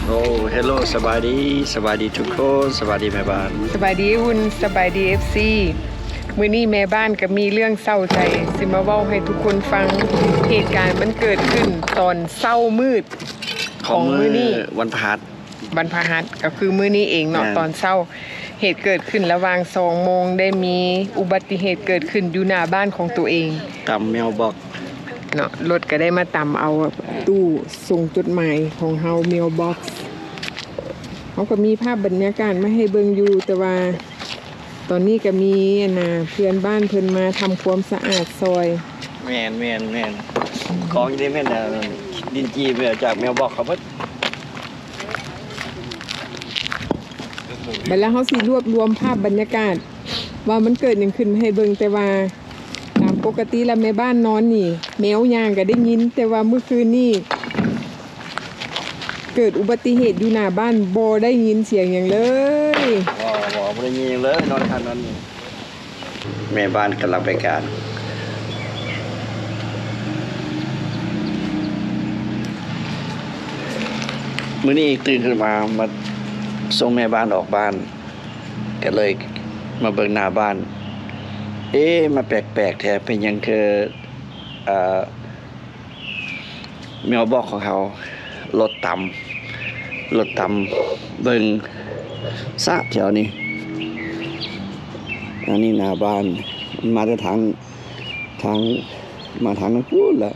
ໂອ້ ເຮລໂລ ສະບາຍດີ ສະບາຍດີທຸກຄົນ ສະບາຍດີແມ່ບ້ານ ສະບາຍດີອຸ່ນ ສະບາຍດີ ເອັຟຊີ ມື້ນີ້ແມ່ບ້ານກໍມີເລື່ອງເສົ້າໃຈ ຊິມາເວົ້າໃຫ້ທຸກຄົນຟັງ. ເຫດການມັນເກີດຂຶ້ນຕອນເຊົ້າມືດຂອງມື້ນີ້ ວັນພະຫັດ ວັນພະຫັດ ກໍຄືມື້ນີ້ເອງເນາະ ແມ່ນ ຕອນເຊົ້າ ເຫດເກີດຂຶ້ນລະຫວ່າງສອງໂມງ ໄດ້ມີອຸບັດຕິເຫດເກີດຂຶ້ນຢູ່ໜ້າບ້ານຂອງໂຕເອງ ຕຳເມວບັອກເນາະ ລົດກໍໄດ້ມາຕຳເອົາຕູ້ສົ່ງຈົດໝາຍຂອງເຮົາ ເມວບັອກ. ເຮົາກໍມີພາບບັນຍາກາດມາໃຫ້ເບິ່ງຢູ່ ແຕ່ວ່າຕອນນີ້ກໍມີ ອັນນ່າ ເພື່ອນບ້ານເພິ່ນມາທຳຄວາມສະອາດຊ່ອຍ. ແມ່ນໆໆ ຂອງຢູ່ໃນແມ່ນ ດິນຈີ່ມາຈາກເມວບັອກເຂົາເບິດ. ບັດແລ້ວເຮົາຊິລວບລວມພາບບັນຍາກາດວ່າມັນເກີດຫຍັງຂຶ້ນມາໃຫ້ເບິ່ງ ແຕ່ວ່າຕາມປົກກະຕິແລ້ວແມ່ບ້ານນອນນີ້ ແມວຍ່າງກໍໄດ້ຍິນ ແຕ່ວ່າມື້ຄືນນີ້ເກີດອຸບັດຕິເຫດຢູ່ໜ້າບ້ານ ບໍ່ໄດ້ຍິນສຽງຫຍັງເລີຍ. ບໍ່ ບໍ່ ບໍ່ໄດ້ຍິນຫຍັງເລີຍ ນອນຄັນນອນນີ້. ແມ່ບ້ານກຳລັງໄປການ. ມື້ນີ້ຕື່ນຂຶ້ນມາ ມາສົ່ງແມ່ບ້ານອອກບ້ານ ກໍເລີຍມາເບິ່ງໜ້າບ້ານ. ເອ ມາແປກໆແທ້ ເປັນຫຍັງຄື ເອີ ເມວບັອກຂອງເຮົາ ລົດຕຳ ລົດຕຳ ເບິ່ງສະແຖວນີ້. ອັນນີ້ໜ້າບ້ານ ມາແຕ່ທາງ ທາງ ມາທາງນັ້ນພຸ້ນລະ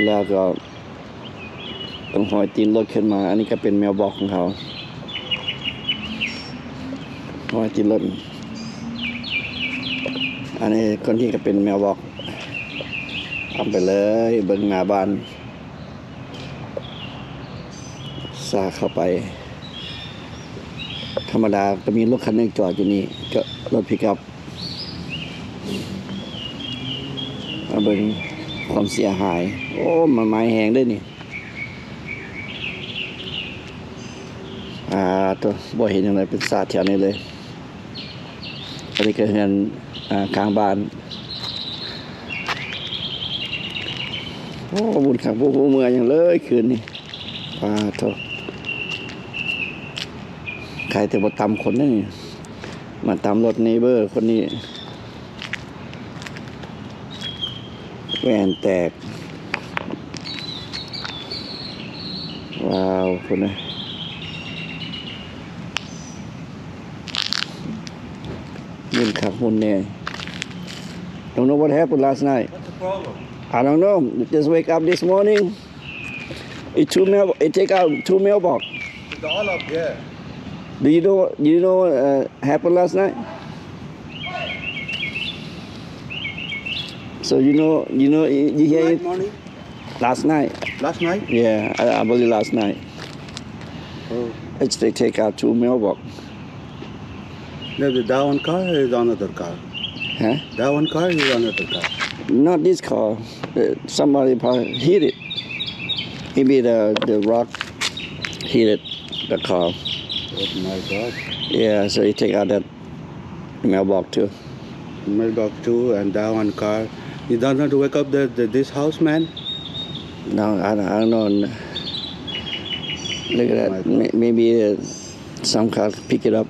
ແລ້ວກໍ ຕ້ອງຮອຍຕີນລົດຂຶ້ນມາ. ອັນນີ້ກໍເປັນເມວບັອກຂອງເຮົາ ຮອຍຕີນລົດ. ອັນນີ້ຄົນທີ່ກໍເປັນເມວບັອກ. ເອົາໄປເລີຍ ເບິ່ງໜ້າບ້ານ ສາເຂົ້າໄປ. ທຳມະດາກໍມີລົດຄັນໜຶ່ງຈອດຢູ່ນີ້ ກໍລົດພິກັບ. ມາເບິ່ງຄວາມເສຍຫາຍ. ໂອ້ ມັນໄໝ້ແຮງເດ້ນີ້. ອາໂຕ ບໍ່ເຫັນຫຍັງເລີຍ ເປັນສາດແຖວນີ້ເລີຍ. ອັນນີ້ກໍເຮືອນ ອາ ຂ້າງບ້ານ. ໂອ້ ບຸນຄັກ ບໍ່ຮູ້ເມື່ອຫຍັງເລີຍຄືນນີ້. ປາໂທ ໃຄແຕ່ບໍ່ຕຳຄົນນີ້ ມາຕຳລົດເນເບີຄົນນີ້. ແວ່ນແຕກ. ວ້າວ ພຸ້ນນະ ຮຸນຄັກຮຸນແນ່. Don't know what happened last night. What's the problem? I don't know. Just wake up this morning. It two mail, it take out two mailbox. It's all up there. Do you know, do you know what, uh, happened last night? So you know, you know, you, you hear Tonight it? Morning? Last night. Last night? Yeah, I, I believe last night. Oh. It's, they take out two mailbox. No, the, that one car is another car. Huh? That one car is another car. Not this car. Uh, somebody probably hit it. Maybe the, the rock hit it, the car. Oh my God. Yeah, so he take out that mailbox too. Mailbox too, and that one car. You don't want to wake up the, the, this house, man? No, I don't, I don't know. Look at that. Oh my God. May-, maybe, uh, some car pick it up.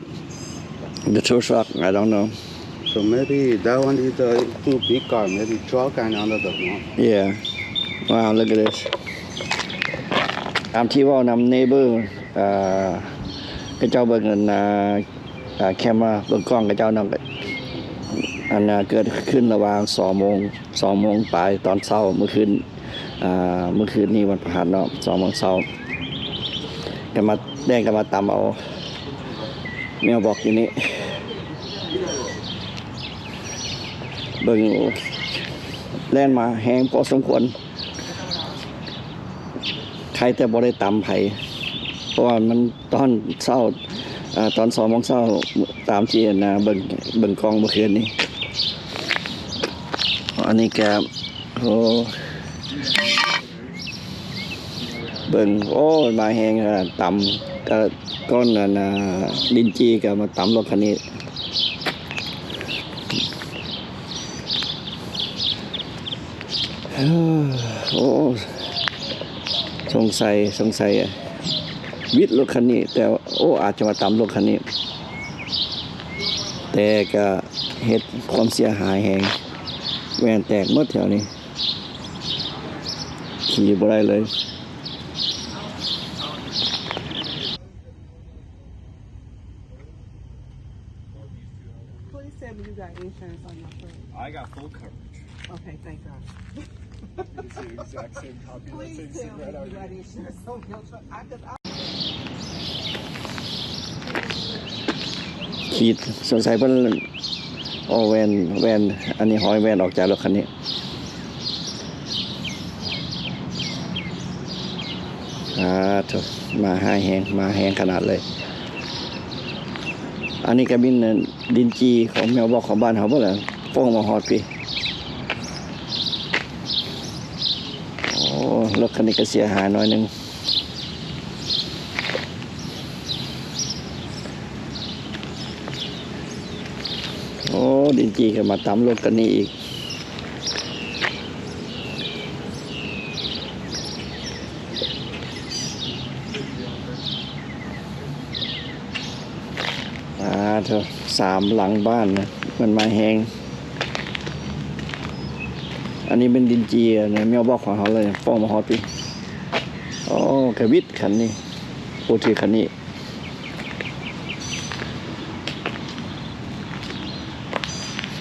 The tow truck, I don't know. So maybe that one is a two big car, maybe truck and another one. Yeah. Wow, look at this. ຕາມທີ່ເວົ້ານຳ neighbor ເອີ ເຂົາເຈົ້າເບິ່ງອັນ ເອີ ເອີ camera ເບິ່ງກ້ອງເຂົາເຈົ້ານຳ ອັນ ເກີດຂຶ້ນລະຫວ່າງສອງໂມງ ສອງໂມງປາຍຕອນເຊົ້າມື້ຄືນ ອ່າ ມື້ຄືນນີ້ວັນພະຫັດເນາະ ສອງໂມງເຊົ້າ ກໍມາ ແລ່ນກໍມາຕຳເອົາ mailbox ຢູ່ນີ້ ເບິ່ງ ແລ່ນມາແຮງພໍສົມຄວນ ໃຄແຕ່ບໍ່ໄດ້ຕຳໃຜ ເພາະວ່າມັນຕອນເຊົ້າ ອ່າ ຕອນສອງໂມງເຊົ້າ ຕາມທີ່ ອັນນ່າ ເບິ່ງ ເບິ່ງກ້ອງເມື່ອຄືນນີ້ ອັນນີ້ກໍ ໂອ້ ເບິ່ງ ໂອ້ ມາແຮງຂະໜາດ ຕຳ ກໍ ກ້ອນ ອັນນ່າ ດິນຈີ່ກໍມາຕຳລົດຄັນນີ້ ໂອ້ ສົງໄສ ສົງໄສ ວິດລົດຄັນນີ້ ແຕ່ ໂອ້ ອາດຈະມາຕຳລົດຄັນນີ້ ແຕ່ກະເຮັດຄວາມເສຍຫາຍແຮງ ແວ່ນແຕກໝົດແຖວນີ້ ຂີ່ບໍ່ໄດ້ເລີຍ. Please tell me you got insurance on your truck. I got full coverage. Okay, thank God. It's the exact same copy. Please tell me you got insurance on your truck. I, 'cause I ຂີດ ສົງໄສເພິ່ນເອົາແວ່ນ ແວ່ນ ອັນນີ້ ຮອຍແວ່ນອອກຈາກລົດຄັນນີ້. ອາ ໂທ້ ມາຮ້າຍແຮງ ມາແຮງຂະໜາດເລີຍ. ອັນນີ້ກະບິນດິນຈີ່ຂອງແມວບອກຂອງບ້ານເຮົາພຸ້ນແຫຼະ ຟອງມາຮອດພີ້. ໂອ້ ລົດຄັນນີ້ກະເສຍຫາຍໜ້ອຍໜຶ່ງ. ໂອ້ ດິນຈີ່ກະມາຕຳລົດຄັນນີ້ອີກ. ອາ ໂທ້ ສາມຫຼັງບ້ານນະ ມັນມາແຮງ. ອັນນີ້ແມ່ນດິນຈີ່ນະ ແມວບອກຂອງເຮົາເລີຍ ຟອງມາຮອດພີ້. ໂອ້ ກະວິດຄັນນີ້ ໂອ້ ຖືກຄັນນີ້.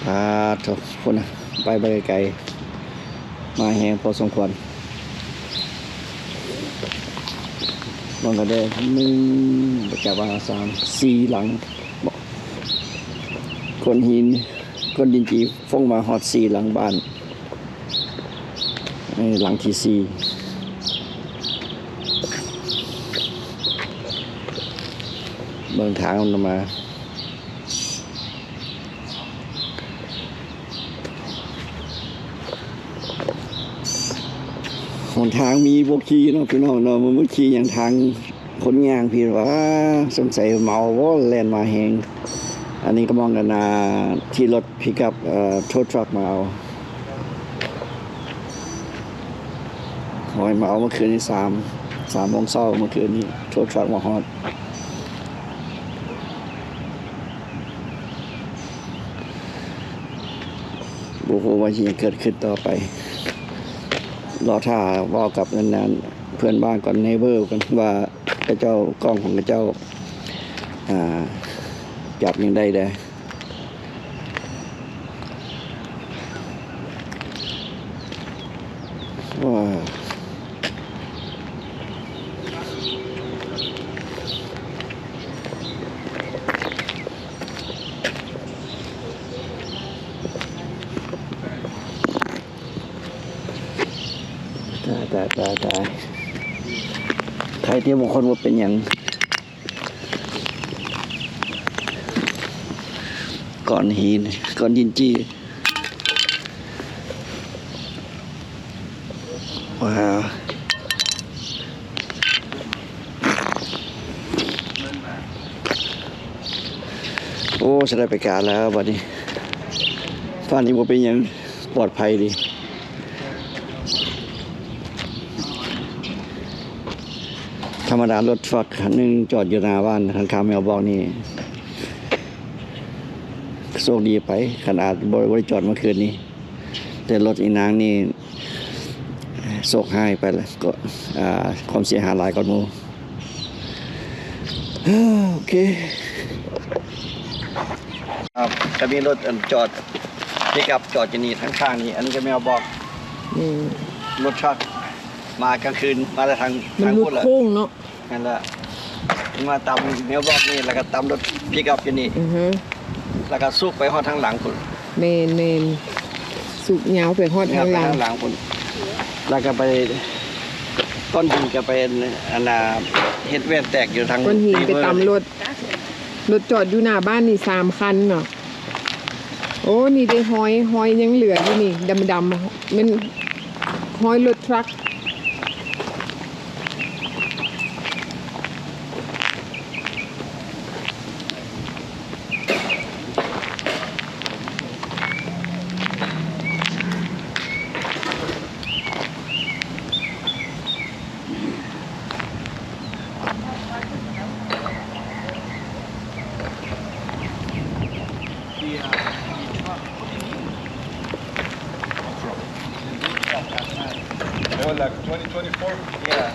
ອາ ໂທ້ ພຸ້ນນະ ໄປບໍ່ໄດ້ໄກ ມາແຮງພໍສົມຄວນ. ມັນກະໄດ້ ໜຶ່ງ ປະຈາກວ່າ ສາມ ສີ່ຫຼັງ ກ້ອນຫີນ ກ້ອນດິນຈີ່ຟອງມາຮອດສີ່ຫຼັງບ້ານ. ເອີ ຫຼັງທີສີ່ ເບິ່ງທາງມັນມາ ຫົນທາງມີບໍ່ຂີ່ເນາະ ພີ່ນ້ອງເນາະ ມັນບໍ່ຂີ່ຫຍັງທາງ ຄົນຍ່າງພີ້ວ່າ ສົງໄສເມົາບໍ່ ແລ່ນມາແຮງ. ອັນນີ້ກະມອງກັນນາ ທີ່ລົດພິກັບ ເອີ ໂທທຣັກມາເອົາ ຮອຍມາເອົາເມື່ອຄືນນີ້ ສາມ ສາມໂມງເຊົ້າເມື່ອຄືນນີ້ ໂທທຣັກມາຮອດ. ບໍ່ຮູ້ວ່າຊິເກີດຂຶ້ນຕໍ່ໄປ ລໍຖ້າເວົ້າກັບອັນນັ້ນ ເພື່ອນບ້ານກ່ອນ ເນເບີກັນວ່າ ຂະເຈົ້າ ກ້ອງຂອງຂະເຈົ້າ ອາ ຈັບຍັງໄດ້ແດ່. ຕາຍ ຕາຍ ຕາຍ ຕາຍ ໃຜທີ່ບາງຄົນບໍ່ເປັນຫຍັງ ກ້ອນຫີນ ກ້ອນດິນຈີ່. ວ້າວ ໂອ້ ສະໄດ້ໄປການແລ້ວບາດນີ້ ຟາດນີ້ບໍ່ເປັນຫຍັງ ປອດໄພດີ. ທຳມະດາລົດທຣັກຄັນໜຶ່ງຈອດຢູ່ໜ້າບ້ານຂ້າງໆ ແມວບອກນີ້ ໂຊກດີໄປ ຄັນອາດບໍ່ ບໍ່ໄດ້ຈອດເມື່ອຄືນນີ້ ແຕ່ລົດອີນາງນີ້ ໂຊກຮ້າຍໄປແລ້ວ ກໍ ອ່າ ຄວາມເສຍຫາຍຫຼາຍກວ່າໝູ່. ໂອເຄ ຄັບ ກະມີລົດ ອັນ ຈອດ ປິກອັບຈອດຢູ່ນີ້ ທາງຂ້າງນີ້ ອັນນີ້ກະແມ່ນບອກ ອືມ ລົດທຣັກ ມາກາງຄືນ ມາແຕ່ທາງ ມັນຫຼຸດໂຄ້ງເນາະ ທາງພຸ້ນແຫຼະ ນັ້ນລະ ມາຕຳແມວບອກນີ້ ແລ້ວກະຕຳລົດປິກອັບຢູ່ນີ້ ອືຮຶ ແລ້ວກະສຸກໄປຮອດທາງຫຼັງພຸ້ນ. ແມ່ນໆ ສຸກຍາວໄປຮອດທາງຫຼັງ ທາງຫຼັງພຸ້ນ ແລ້ວກະໄປ ກ້ອນຫີນກະໄປ ອັນນ່າ ເຮັດແວ່ນແຕກຢູ່ທາງ ກ້ອນຫີນໄປຕຳລົດ ລົດຈອດຢູ່ໜ້າບ້ານນີ້ສາມຄັນເນາະ. ໂອ້ ນີ້ເດ້ ຮອຍ ຮອຍຍັງເຫຼືອຢູ່ນີ້ ດຳໆ ແມ່ນຮອຍລົດທຣັກ. Yeah.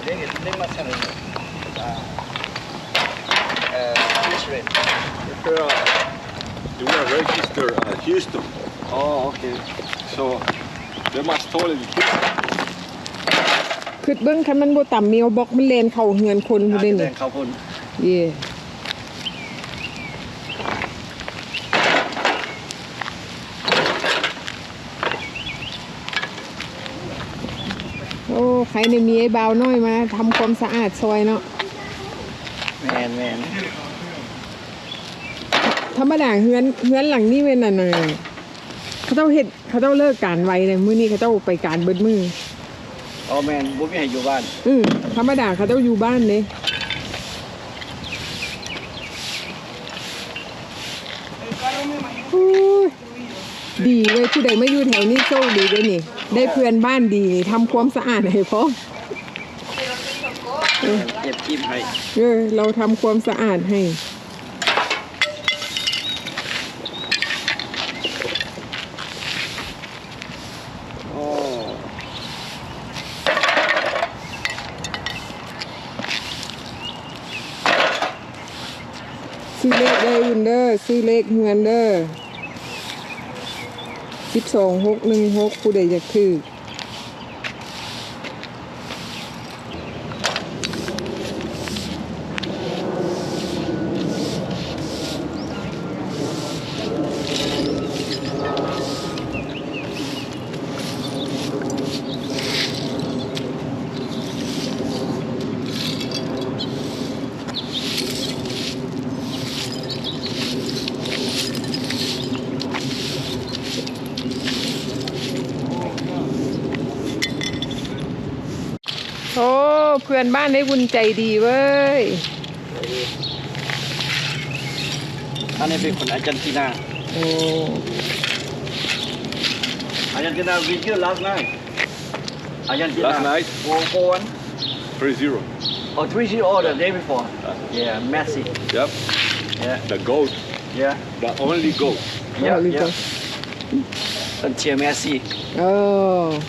They, they must have a, uh, uh, Israel. If, uh, you were registered at Houston. Oh, okay. So, they must told you Houston. ຄິດເບິ່ງ ຄັນມັນບໍ່ຕຳເມວບັອກ ມັນແລ່ນເຂົ້າເຮືອນຄົນພຸ້ນເດ້ນີ້. ແລ່ນເຂົ້າພຸ້ນ. ເຢ້. ໂອ້ ໃຄໄດ້ມີອ້າຍບ່າວນ້ອຍມາທຳຄວາມສະອາດຊ່ອຍເນາະ. ແມ່ນໆ. ທຳມະດາເຮືອນ ເຮືອນຫຼັງນີ້ແມ່ນອັນນ່າ ເຂົາເຈົ້າເຮັດ ເຂົາເຈົ້າເລີກການໄວເດ້ ມື້ນີ້ເຂົາເຈົ້າໄປການເບິດມື້. ອໍ ແມ່ນ ບໍ່ມີໃຫ້ຢູ່ບ້ານ. ອື ທຳມະດາເຂົາເຈົ້າຢູ່ບ້ານເດ້. ໂອ້ຍ ດີເວີຍ ຜູ້ໃດມາຢູ່ແຖວນີ້ໂຊກດີເດ້ນີ້ ໄດ້ເພື່ອນບ້ານດີນີ້ ທຳຄວາມສະອາດໃຫ້ພ້ອມ. ເອີ ເກັບກິບໃຫ້. ເອີ ລາວທຳຄວາມສະອາດໃຫ້. ໂອ້ ຊື້ເລກເດີອຸ່ນເດີ ຊື້ເລກເຮືອນເດີ ສິບສອງຫົກໜຶ່ງຫົກ ຜູ້ໃດຢາກຖືກ. ໂອ້ ເພື່ອນບ້ານໄດ້ບຸນໃຈດີເວີຍ. ອັນນີ້ເປັນຄົນອາເຈນຕິນາ. ໂອ້ ອາເຈນຕິນາ win here last night. ອາເຈນຕິນາ Last night? four four one. Three zero. Oh, three zero. Oh, the day before. Yeah, Messi. Yep. Yeah. The goat. Yeah. The only goat. Yeah, only goat. ເພິ່ນເຊຍແມຊີ. ເອີ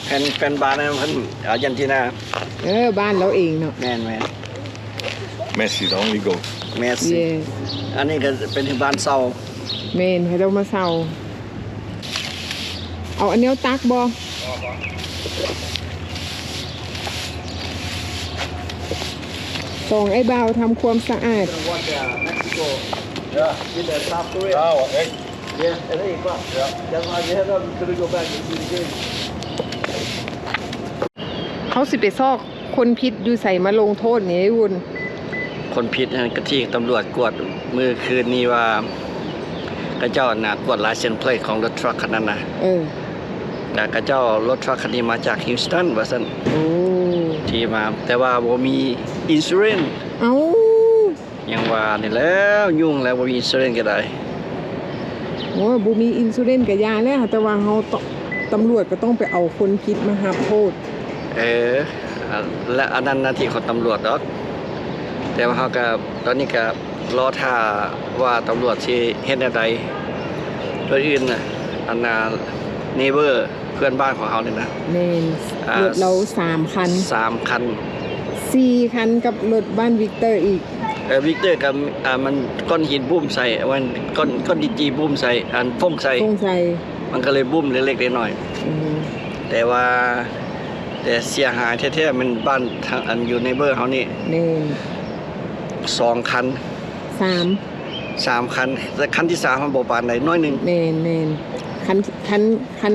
ແຟນ ແຟນບານເພິ່ນອາເຈນຕິນາ. ເອີ ບ້ານລາວເອງເນາະ. ແມ່ນໆ. Messi, the only goat. Messi. Yeah. ອັນນີ້ກໍເປັນບ້ານເຊົ່າ. ແມ່ນ ໃຫ້ລາວມາເຊົ່າ. ເອົາອັນແນວຕັກບໍ່? ສອງອ້າຍບ່າວທຳຄວາມສະອາດ. What, uh, Mexico? Yeah. With the South Korea. Oh, okay. Yeah, I think, but, yeah, that's why we have to go back and see the game. ເຮົາຊິໄປຊອກຄົນຜິດຢູ່ໃສມາລົງໂທດນີ້ໄອ້ວຸ້ນ? ຄົນຜິດຫັ້ນກະທີ່ຕຳຫຼວດກວດມື້ຄືນນີ້ວ່າ ເຂົາເຈົ້ານະກວດລາຍເຊັນເພລດຂອງລົດທຣັກຄັນນັ້ນນະ. ເອີ ແລ້ວເຂົາເຈົ້າເອົາລົດທຣັກຄັນນີ້ມາຈາກຮິວສຕັນວ່າຊັ້ນ. ໂອ້ ທີ່ມາ ແຕ່ວ່າບໍ່ມີອິນຊູເຣນ. ເອົ້າ ຍັງວ່ານີ້ແຫຼະ ຫຍຸ້ງແລ້ວ ບໍ່ມີອິນຊູເຣນກໍໄດ້. ໂອ້ຍ ບໍ່ມີອິນຊູເຣນກໍຢ່າແລ້ວ ແຕ່ວ່າເຮົາຕ້ອງ ຕຳຫຼວດກໍຕ້ອງໄປເອົາຄົນຜິດມາຮັບໂທດ. ເອີ ແລະ ອັນນັ້ນໜ້າທີ່ຂອງຕຳຫຼວດດອກ ແຕ່ວ່າເຮົາກໍ ຕອນນີ້ກໍລໍຖ້າວ່າຕຳຫຼວດຊິເຮັດແນວໃດ. ກ່ອນອື່ນນະ ອັນນ່າ ເນເບີ ເພື່ອນບ້ານຂອງເຮົານີ້ນະ. ແມ່ນ ອ່າ ລົດລາວສາມຄັນ ສາມຄັນ ສີ່ຄັນກັບລົດບ້ານວິກເຕີອີກ. ເອີ ວິກເຕີກໍ ອ່າ ມັນກ້ອນຫີນບຸ້ມໃສ່ ມັນກ້ອນ ກ້ອນດິນຈີ່ບຸ້ມໃສ່ ອັນ ຟົ້ງໃສ່ ຟົ້ງໃສ່ ມັນກໍເລີຍບຸ້ມເລັກໆນ້ອຍໆ. ອື ແຕ່ວ່າ ແຕ່ເສຍຫາຍແທ້ໆ ແມ່ນບ້ານທາງ ອັນ ຢູ່ເນເບີເຮົານີ້. ແມ່ນ ສອງຄັນ ສາມ ສາມຄັນ ແຕ່ຄັນທີສາມມັນບໍ່ປານໃດ ໜ້ອຍໜຶ່ງ. ແມ່ນໆ ຄັນ ຄັນ ຄັນ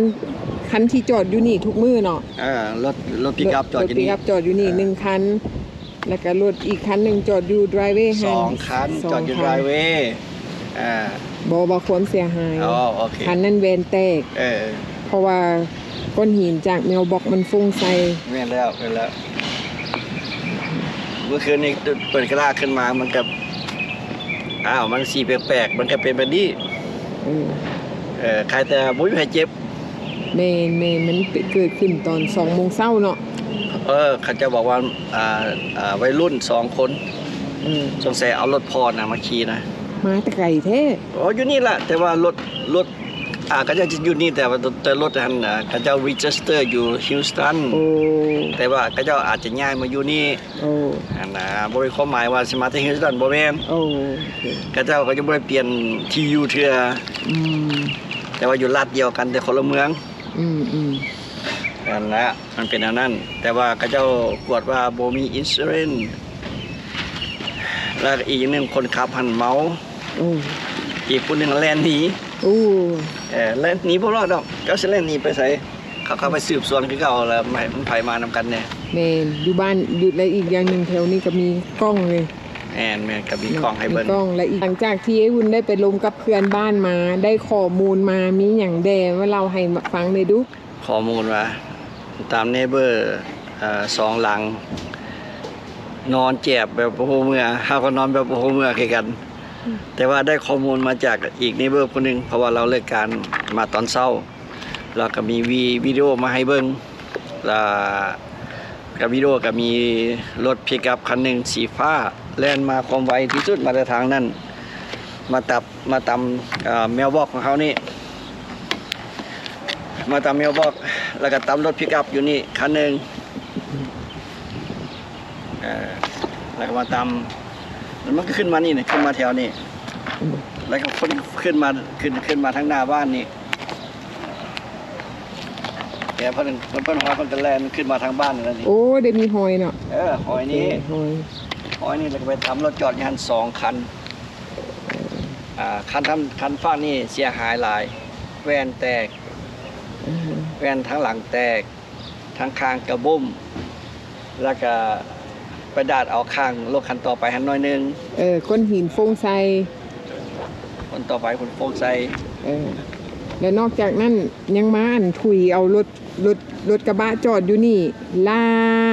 ຄັນທີ່ຈອດຢູ່ນີ້ທຸກມື້ເນາະ. ເອີ ລົດ ລົດປິກອັບຈອດຢູ່ນີ້ ລົດປິກອັບຈອດຢູ່ນີ້ ເອີ ໜຶ່ງຄັນ ແລ້ວກໍລົດອີກຄັນໜຶ່ງຈອດຢູ່ໄດຣເວຫັ້ນ ສອງຄັນ ສອງຄັນ ຈອດຢູ່ໄດຣເວ. ອ່າ ບໍ່ ບໍ່ຄວາມເສຍຫາຍ. ອໍ ໂອເຄ ຄັນນັ້ນແວ່ນແຕກ. ເອີ ເພາະວ່າກ້ອນຫີນຈາກເມວບັອກມັນຟົ້ງໃສ່. ແມ່ນແລ້ວ ແມ່ນແລ້ວ. ມື້ຄືນນີ້ເປີດກະດາດຂຶ້ນມາ ມັນກໍ ອ້າວ ມັນສີແປກໆ ມັນກໍເປັນແບບນີ້. ເອີ ເອີ ຄາຍແຕ່ບໍ່ມີໃຜເຈັບ. ແມ່ນໆ ມັນເກີດຂຶ້ນຕອນສອງໂມງເຊົ້າເນາະ. ເອີ ເຂົາເຈົ້າບອກວ່າ ອ່າ ອ່າ ໄວລຸ້ນສອງຄົນ ເອີ ສົງໄສເອົາລົດພໍ່ນະມາຂີ່ນະ. ມາແຕ່ໄກແທ້. ອໍ ຢູ່ນີ້ລະ ແຕ່ວ່າລົດ ລົດ ອ່າ ເຂົາເຈົ້າຈະຢູ່ນີ້ ແຕ່ວ່າ ແຕ່ລົດຫັ້ນ ອ່າ ເຂົາເຈົ້າ register ຢູ່ Houston ໂອ້ ແຕ່ວ່າເຂົາເຈົ້າອາດຈະຍ້າຍມາຢູ່ນີ້ ໂອ້ ຫັ້ນນະ. ບໍ່ແມ່ນຄວາມໝາຍວ່າຊິມາແຕ່ Houston ບໍ່ແມ່ນ ໂອ້ ໂອເຄ ເຂົາເຈົ້າກໍຍັງບໍ່ໄດ້ປ່ຽນທີ່ຢູ່ເທື່ອ ອືມ ແຕ່ວ່າຢູ່ລັດດຽວກັນ ແຕ່ຄົນລະເມືອງ ອືມໆ ຫັ້ນນະ ມັນເປັນແນວນັ້ນ. ແຕ່ວ່າເຂົາເຈົ້າກວດວ່າບໍ່ມີ insurance ແລ້ວອີກຢ່າງໜຶ່ງ ຄົນຂັບຫັ້ນເມົາ ໂອ້ ອີກຜູ້ໜຶ່ງແລ່ນໜີ ໂອ້ ເອີ ແລ່ນໜີບໍ່ລອດດອກ. ເຈົ້າຊິແລ່ນໜີໄປໃສ? ເຂົາ ເຂົາໄປສືບສວນຄືເກົ່າ ແລ້ວໃຜ ໃຜມານຳກັນແດ່? ແມ່ນ ຢູ່ບ້ານ ຢູ່ ແລະ ອີກຢ່າງໜຶ່ງ ແຖວນີ້ກໍມີກ້ອງເລີຍ. ແມ່ນ ແມ່ນ ກໍມີກ້ອງໃຫ້ເບິ່ງ ມີກ້ອງ. ແລະ ອີກ ຫຼັງຈາກທີ່ອ້າຍອຸ່ນໄດ້ໄປລົມກັບເພື່ອນບ້ານມາ ໄດ້ຂໍ້ມູນມາ ມີຫຍັງແດ່? ມາເລົ່າໃຫ້ຟັງແດ່ດຸ. ຂໍ້ມູນວ່າ ຕາມ neighbor ເອີ ສອງຫຼັງ ນອນແຈບແບບບໍ່ຮູ້ເມື່ອ ເຮົາກໍນອນແບບບໍ່ຮູ້ເມື່ອຄືກັນ ອືມ ແຕ່ວ່າໄດ້ຂໍ້ມູນມາຈາກອີກ neighbor ຜູ້ໜຶ່ງ ເພາະວ່າລາວເລີກການມາຕອນເຊົ້າ ລາວກໍມີວີ ວິດີໂອມາໃຫ້ເບິ່ງ ລະ ກັບວິດີໂອກໍມີລົດ pickup ຄັນໜຶ່ງສີຟ້າ ແລ່ນມາຄວາມໄວທີ່ສຸດ ມາແຕ່ທາງນັ້ນ ມາຕັບ ມາຕຳ ເອີ mailbox ຂອງເຮົານີ້ ມາຕຳ mailbox ແລ້ວກໍຕຳລົດ pickup ຢູ່ນີ້ຄັນໜຶ່ງ ເອີ ແລ້ວກໍມາຕຳ ແລ້ວມັນກໍຂຶ້ນມານີ້ ຂຶ້ນມາແຖວນີ້ ອືມ ແລ້ວກໍຂຶ້ນ ຂຶ້ນມາ ຂຶ້ນ ຂຶ້ນມາທາງໜ້າບ້ານນີ້. ແຕ່ເພິ່ນ ເພິ່ນ ເພິ່ນຮອຍ ເພິ່ນກໍແລ່ນຂຶ້ນມາທາງບ້ານນັ້ນນີ້. ໂອ້ ໄດ້ມີຮອຍເນາະ. ເອີ ຮອຍນີ້ ໂອເຄ ຮອຍ ຮອຍນີ້ ແລ້ວກໍໄປຕຳລົດຈອດຢູ່ຫັ້ນສອງຄັນ. ອ່າ ຄັນທາງ ຄັນຝັ່ງນີ້ເສຍຫາຍຫຼາຍ ແວ່ນແຕກ ອືຮຶ ແວ່ນທາງຫຼັງແຕກ ທາງຂ້າງກະບົ້ມ ແລ້ວກະໄປດາດເອົາຂ້າງລົດຄັນຕໍ່ໄປຫັ້ນໜ້ອຍໜຶ່ງ. ເອີ ກ້ອນຫີນໂຟງໃສ່ ຄົນຕໍ່ໄປຄົນໂຟງໃສ່. ເອີ ແລ້ວນອກຈາກນັ້ນຍັງມາ ອັນ ຖຸຍເອົາລົດ ລົດ ລົດກະບະຈອດຢູ່ນີ້ ລາ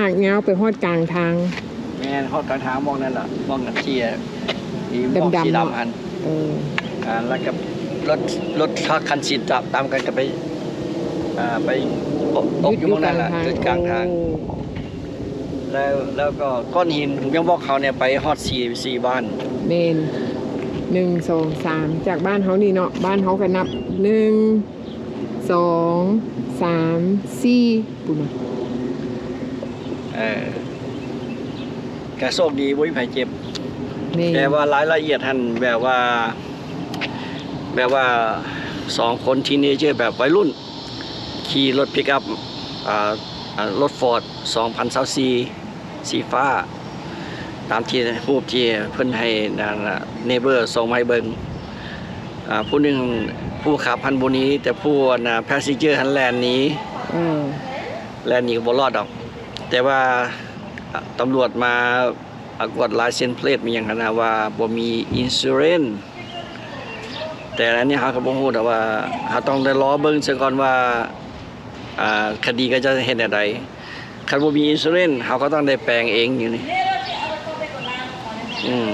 ກຍາວໄປຮອດກາງທາງ. ແມ່ນ ຮອດກາງທາງ ໝ່ອງນັ້ນລະ ໝ່ອງອັນທີ່ ທີ່ໝ່ອງສີດຳຫັ້ນ. ເອີ ອ່າ ແລ້ວກໍລົດ ລົດທຣັກຄັນສີດຳກັນກໍໄປ ອ່າ ໄປຕົກຢູ່ໝ່ອງນັ້ນລະ ຢຸດຢູ່ກາງທາງ. ຢຸດກາງທາງ. ໂອ້ ແລ້ວ ແລ້ວກໍກ້ອນຫີນຍັງບອກເຂົານີ້ໄປຮອດສີ່ ສີ່ບ້ານ. ແມ່ນ ໜຶ່ງ ສອງ ສາມ ຈາກບ້ານເຮົານີ້ເນາະ ບ້ານເຮົາກໍນັບ ໜຶ່ງ ສອງ ສາມ ສີ່ ພຸ້ນນະ. ເອີ ກະໂຊກດີບໍ່ມີໃຜເຈັບ. ແມ່ນ ແຕ່ວ່າລາຍລະອຽດຫັ້ນແບບວ່າ ແບບວ່າສອງຄົນ teenager ແບບໄວລຸ້ນ ຂີ່ລົດ pickup ອ່າ ອ່າ ລົດ Ford ສອງພັນຊາວສີ່ ສີຟ້າ ຕາມທີ່ ຮູບທີ່ເພິ່ນໃຫ້ neighbor ສົ່ງມາໃຫ້ເບິ່ງ. ອ່າ ຜູ້ໜຶ່ງ ຜູ້ຂັບຫັ້ນບໍ່ໜີ ແຕ່ຜູ້ ອັນ passenger ຫັ້ນແລ່ນໜີ. ເອີ ແລ່ນໜີກໍບໍ່ລອດດອກ ແຕ່ວ່າ ອ່າ ຕຳຫຼວດມາ ອ່າ ກວດລາຍເຊັນເພລດ ມີຫຍັງຫັ້ນນະ ວ່າບໍ່ມີ insurance. ແຕ່ອັນນີ້ເຮົາກໍບໍ່ຮູ້ດອກວ່າ ເຮົາຕ້ອງໄດ້ລໍເບິ່ງຊະກ່ອນວ່າ ອ່າ ຄະດີເຂົາຈະເຮັດແນວໃດ. ຄັນບໍ່ມີ insurance ເຮົາກໍຕ້ອງໄດ້ແປງເອງຢູ່ນີ້. ອືມ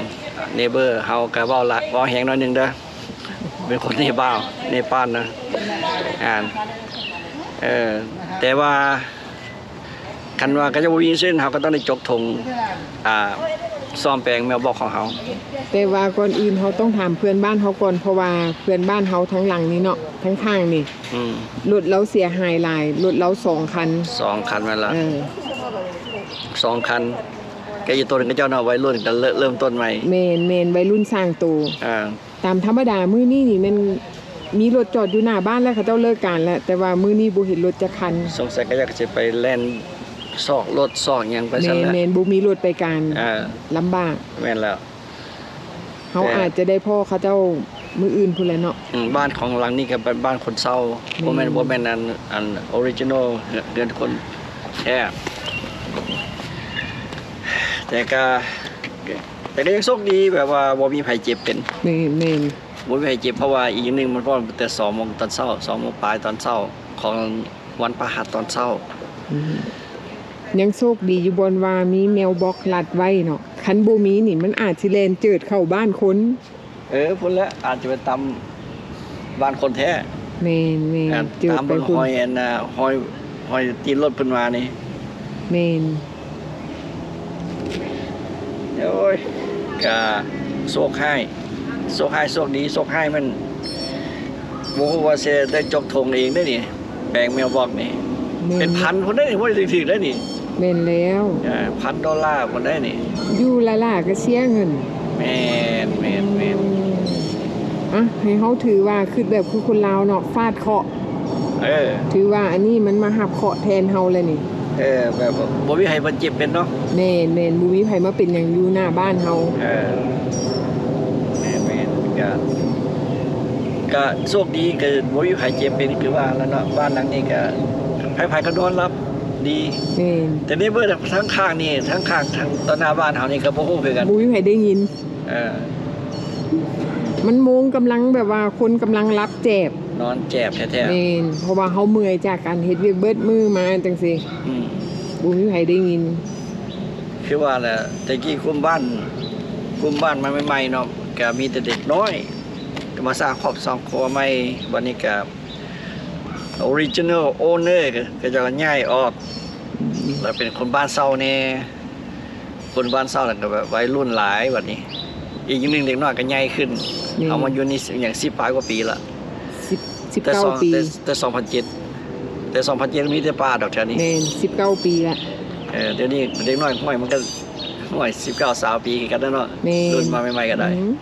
neighbor ເຮົາກໍເວົ້າຫຼາຍ ເວົ້າແຮງໜ້ອຍໜຶ່ງເດີ ເປັນຄົນເນປາວ ເນປານນະ. ອ່າ ເອີ ແຕ່ວ່າ ຄັນວ່າເຂົາເຈົ້າບໍ່ມີເສັ້ນ ເຮົາກໍຕ້ອງໄດ້ຈົກຖົງ ອ່າ ສ້ອມແປງ mailbox ຂອງເຮົາ. ແຕ່ວ່າກ່ອນອື່ນເຮົາຕ້ອງຖາມເພື່ອນບ້ານເຮົາກ່ອນ ເພາະວ່າເພື່ອນບ້ານເຮົາທາງຫຼັງນີ້ເນາະ ທາງຂ້າງນີ້ ອືມ ລົດລາວເສຍຫາຍຫຼາຍ ລົດລາວສອງຄັນ. ສອງຄັນແມ່ນລະ. ເອີ ສອງຄັນ ກໍອີ່ຕົນເຂົາເຈົ້າເນາະ ໄວລຸ້ນກໍເລີ່ມຕົ້ນໃໝ່. ແມ່ນໆ ໄວລຸ້ນສ້າງໂຕ. ອ່າ ຕາມທຳມະດາມື້ນີ້ນີ້ແມ່ນມີລົດຈອດຢູ່ໜ້າບ້ານແລ້ວ ເຂົາເຈົ້າເລີກການແລ້ວ ແຕ່ວ່າມື້ນີ້ບໍ່ເຫັນລົດຈັກຄັນ. ສົງໄສເຂົາເຈົ້າກໍຊິໄປແລ່ນຊອກລົດຊອກຫຍັງໄປຊັ້ນແຫຼະ. ແມ່ນໆ ບໍ່ມີລົດໄປການ. ອ່າ ລຳບາກ. ແມ່ນແລ້ວ. ເຮົາອາດຈະໄດ້ພໍ້ເຂົາເຈົ້າມື້ອື່ນພຸ້ນແຫຼະເນາະ. ອືມ ບ້ານຂອງຫຼັງນີ້ກໍເປັນບ້ານຄົນເຊົ່າ. ແມ່ນ ບໍ່ແມ່ນ ບໍ່ແມ່ນອັນ ອັນ original ເຮືອນ ເຮືອນຄົນແທ້. ແຕ່ກໍ ແຕ່ກໍຍັງໂຊກດີ ແບບວ່າບໍ່ມີໃຜເຈັບເປັນ. ແມ່ນໆ ບໍ່ມີໃຜເຈັບ ເພາະວ່າອີກຢ່າງໜຶ່ງ ມັນກໍແຕ່ສອງໂມງຕອນເຊົ້າ ສອງໂມງປາຍຕອນເຊົ້າ ຂອງວັນພະຫັດຕອນເຊົ້າ. ອືມ ຍັງໂຊກດີຢູ່ບ່ອນວ່າມີ mailbox ລັດໄວ້ເນາະ. ຄັນບໍ່ມີນີ້ ມັນອາດຊິແລ່ນເຈີດເຂົ້າບ້ານຄົນ. ເອີ ພຸ້ນແຫຼະ ອາດຈະໄປຕຳບ້ານຄົນແທ້. ແມ່ນໆ ຕາມເບິ່ງຮອຍອັນນ່າ ຮອຍ ຮອຍຕີນລົດເພິ່ນມານີ້. ແມ່ນ. ໂອ້ຍ ກະໂຊກຮ້າຍ ໂຊກຮ້າຍໂຊກດີ. ໂຊກຮ້າຍມັນ ບໍ່ຮູ້ວ່າຊິໄດ້ຈົກຖົງເອງເດ້ນີ້ ແປງແມວບອກນີ້ ແມ່ນ ເປັນພັນພຸ້ນເດ້ນີ້ ບໍ່ໄດ້ຖືກໆເດ້ນີ້. ແມ່ນແລ້ວ ເອີ ພັນໂດລາພຸ້ນເດ້ນີ້ ຢູ່ຫຼ້າໆກໍເສຍເງິນ. ແມ່ນໆໆ ອືມ ອ່ະ ໃຫ້ເຮົາຖືວ່າຄິດແບບຄືຄົນລາວເນາະ ຟາດເຄາະ. ເອີ ຖືວ່າອັນນີ້ມັນມາຮັບເຄາະແທນເຮົາແລ້ວນີ້. ເອີ ແບບບໍ່ມີໃຜບາດເຈັບເປັນເນາະ. ແມ່ນໆ ບໍ່ມີໃຜມາເປັນຫຍັງຢູ່ໜ້າບ້ານເຮົາ. ເອີ ແມ່ນໆ ກະ ກະໂຊກດີ ກະບໍ່ມີໃຜເຈັບເປັນ ຄືວ່າແລ້ວເນາະ. ບ້ານຫຼັງນີ້ກະໃຜໆກໍນອນຫຼັບດີ. ແມ່ນ ແຕ່ໃນເບີດທາງຂ້າງນີ້ ທາງຂ້າງ ທາງຕໍ່ໜ້າບ້ານເຮົານີ້ກໍບໍ່ຮູ້ຄືກັນ ບໍ່ມີໃຜໄດ້ຍິນ. ເອີ ມັນໂມງກຳລັງແບບວ່າຄົນກຳລັງຫຼັບແຈບ ນອນແຈບແທ້ໆ. ແມ່ນ ເພາະວ່າເຮົາເມື່ອຍຈາກການເຮັດວຽກເບິດມື້ມາຈັ່ງຊີ້. ອືມ ບໍ່ມີໃຜໄດ້ຍິນ. ຄືວ່າແຫຼະ ແຕ່ກີ້ຄຸມບ້ານ ຄຸມບ້ານມາໃໝ່ໆເນາະ ກະມີແຕ່ເດັກນ້ອຍ ກະມາສ້າງຄອບສ້າງຄົວໃໝ່ ບັດນີ້ກະ original owner ເຂົາເຈົ້າກໍຍ້າຍອອກ ອືມ ແລ້ວເປັນຄົນບ້ານເຊົ່າແດ່. ຄົນບ້ານເຊົ່ານັ້ນກໍແບບໄວລຸ້ນຫຼາຍບັດນີ້. ອີກຢ່າງໜຶ່ງເດັກນ້ອຍກໍໃຫຍ່ຂຶ້ນ. ແມ່ນ ເຮົາມາຢູ່ນີ້ຫຍັງ ສິບປາຍກວ່າປີລະ. ສິບ ສິບເກົ້າປີ ແຕ່ສອງ ແຕ່ ແຕ່ສອງພັນເຈັດ ແຕ່ສອງພັນເຈັດມີແຕ່ປ່າດອກແຖວນີ້. ແມ່ນ ສິບເກົ້າປີລະ. ເອີ ດຽວນີ້ເດັກນ້ອຍຫ້ວຍ ມັນກໍຫ້ວຍ ສິບເກົ້າ ຊາວປີຄືກັນແຫຼະເນາະ. ແມ່ນ ລຸ້ນມາໃໝ່ໆກໍໄດ້. ອືມ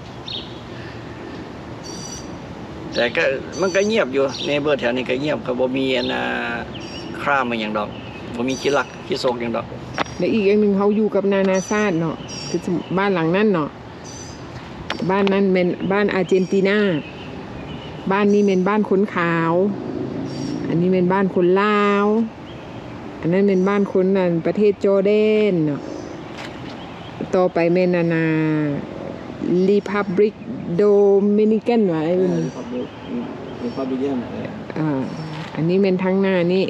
ແຕ່ກໍມັນກໍງຽບຢູ່ ໃນເບີດແຖວນີ້ກໍງຽບ ກໍບໍ່ມີອັນນ່າ ຄຣາມອີ່ຫຍັງດອກ ບໍ່ມີຂີ້ລັກຂີ້ສົກຫຍັງດອກ. ແລະ ອີກຢ່າງໜຶ່ງ ເຮົາຢູ່ກັບນານາຊາດເນາະ ຄືບ້ານຫຼັງນັ້ນເນາະ ບ້ານນັ້ນແມ່ນບ້ານອາເຈນຕີນາ ບ້ານນີ້ແມ່ນບ້ານຄົນຂາວ ອັນນີ້ແມ່ນບ້ານຄົນລາວ ອັນນັ້ນແມ່ນບ້ານຄົນ ອັນ ປະເທດຈໍແດນເນາະ. ຕໍ່ໄປແມ່ນ ອັນນ່າ Republic Dominican ຫວາ ເອີ Republic Republican ເອີ ອ່າ ອັນນີ້ແມ່ນທາງໜ້ານີ້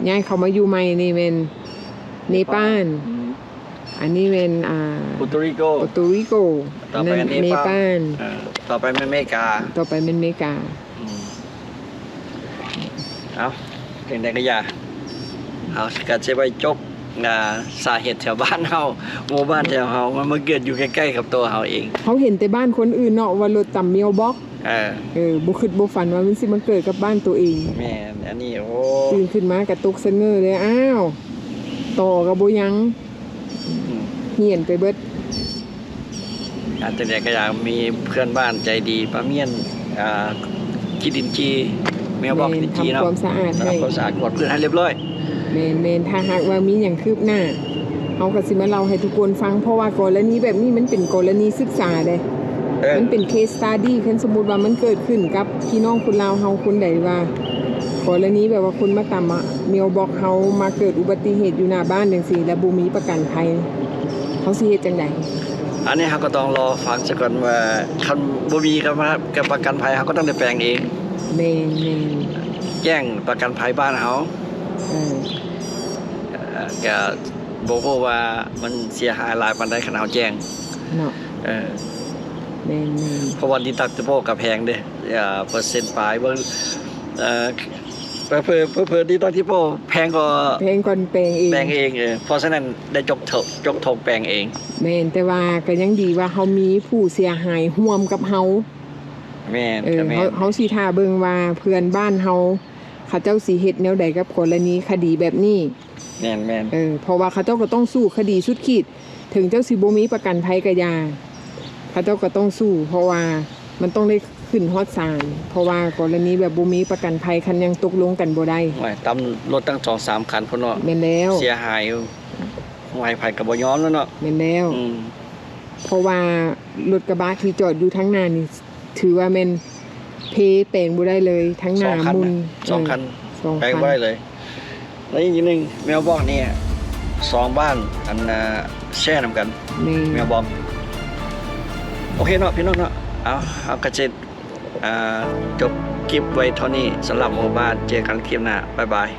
ຍ້າຍເຂົ້າມາຢູ່ໃໝ່ນີ້ແມ່ນເນປານ. ເນປານ ອືມ ອັນນີ້ແມ່ນ ອ່າ Puerto Rico Puerto Rico ຕໍ່ໄປ ອັນນັ້ນເນປານ ເອີ ຕໍ່ໄປແມ່ນເມກາ ຕໍ່ໄປແມ່ນເມກາ. ອືມ ເອົາ ຈັ່ງໃດກໍຢ່າ ເຮົາກໍຈະໄປຈົບ ອ່າ ສາເຫດແຖວບ້ານເຮົາ ໝູ່ບ້ານແຖວເຮົາ ມັນມາເກີດຢູ່ໃກ້ໆກັບຕົວເຮົາເອງ. ເຮົາເຫັນແຕ່ບ້ານຄົນອື່ນເນາະ ວ່າລົດຕຳມຽວບອກ ເອີ ເອີ ບໍ່ຄິດບໍ່ຝັນວ່າມັນຊິມາເກີດກັບບ້ານຕົວເອງ. ແມ່ນ ອັນນີ້ ໂອ້ ຕື່ນຂຶ້ນມາກໍຕົກສະເຫງີເລີຍ ອ້າວ ຕໍ່ກໍບໍ່ຍັງ ອືມ ເຫຍນໄປເບິດ. ອ່າ ຈັ່ງໃດກໍຢາກມີເພື່ອນບ້ານໃຈດີ ປາມຽນ ອ່າ ຂີ້ດິນຈີ່ ແມວບອກ ແມ່ນ ດິນຈີ່ເນາະ ທຳຄວາມສະອາດໃຫ້ ທຳຄວາມສະອາດ ກວາດພື້ນໃຫ້ລຽບລ້ອຍ. ແມ່ນໆ ຖ້າຫາກວ່າມີຫຍັງຄືບໜ້າ ເຮົາກໍຊິມາເລົ່າໃຫ້ທຸກຄົນຟັງ ເພາະວ່າກໍລະນີແບບນີ້ມັນເປັນກໍລະນີສຶກສາເດ້ ເອີ ມັນເປັນ case study ຄັນສົມມຸດວ່າມັນເກີດຂຶ້ນກັບພີ່ນ້ອງຄົນລາວເຮົາຄົນໃດວ່າ ກໍລະນີແບບວ່າຄົນມາຕຳມາ ແມວບອກເຮົາ ມາເກີດອຸບັດຕິເຫດຢູ່ໜ້າບ້ານຈັ່ງຊີ້ ແລ້ວບໍ່ມີປະກັນໄພ ເຮົາຊິເຮັດຈັ່ງໃດ? ອັນນີ້ເຮົາກໍຕ້ອງລໍຟັງຊະກ່ອນວ່າ ຄັນບໍ່ມີການປະກັນໄພ ເຮົາກໍຕ້ອງໄດ້ແປງເອງ. ແມ່ນໆ ແຈ້ງປະກັນໄພບ້ານເຮົາ. ເອີ ເອີ ກະບໍ່ຮູ້ວ່າມັນເສຍຫາຍຫຼາຍປານໃດ ຄັນເຮົາແຈ້ງເນາະ. ເອີ ແມ່ນໆ ເພາະວ່າ deductible ກໍແພງເດ້ ເອີ ເປີເຊັນປາຍ ເບິ່ງ ເອີ ເຜີໆ ເຜີໆ deductible ແພງກວ່າ ແພງກວ່າແປງເອງ ແປງເອງ. ເອີ ເພາະສະນັ້ນໄດ້ຈົກ ຈົກຖົງແປງເອງ. ແມ່ນ ແຕ່ວ່າກໍຍັງດີວ່າເຮົາມີຜູ້ເສຍຫາຍຮ່ວມກັບເຮົາ. ແມ່ນ ເອີ ກໍແມ່ນ ເຮົາ ເຮົາຊິຖ້າເບິ່ງວ່າເພື່ອນບ້ານເຮົາ ເຂົາເຈົ້າຊິເຮັດແນວໃດກັບກໍລະນີຄະດີແບບນີ້. ແມ່ນໆ ເອີ ເພາະວ່າເຂົາເຈົ້າກໍຕ້ອງສູ້ຄະດີສຸດຂີດ ເຖິງເຈົ້າຊິບໍ່ມີປະກັນໄພກໍຢ່າ ເຂົາເຈົ້າກໍຕ້ອງສູ້ ເພາະວ່າມັນຕ້ອງໄດ້ຂຶ້ນຮອດສານ ເພາະວ່າກໍລະນີແບບບໍ່ມີປະກັນໄພ ຄັນຍັງຕົກລົງກັນບໍ່ໄດ້. ໂອ້ຍ ຕຳລົດຕັ້ງສອງສາມຄັນພຸ້ນເນາະ. ແມ່ນແລ້ວ ເສຍຫາຍ ໂອ້ຍ ໃຜກໍບໍ່ຍອມແລ້ວເນາະ. ແມ່ນແລ້ວ ອືມ ເພາະວ່າລົດກະບະທີ່ຈອດຢູ່ທາງໜ້ານີ້ ຖືວ່າແມ່ນເພ ແປງບໍ່ໄດ້ເລີຍ ທັງໜ້າໝຸ່ນ ສອງຄັນ ເອີ ສອງຄັນ ສອງຄັນ ແປງບໍ່ໄດ້ເລີຍ. ແລ້ວອີກຢ່າງໜຶ່ງ ແມວບອກນີ້ ສອງບ້ານ ອັນ ແຊນຳກັນ ແມ່ນ ແມວບອກ. ໂອເຄເນາະ ພີ່ນ້ອງເນາະ ເອົາ ເຮົາກໍຈະ ຈົບຄລິບໄວ້ເທົ່ານີ້ ສຳລັບໝູ່ບ້ານ ເຈີກັນຄລິບໜ້າ ບາຍບາຍ.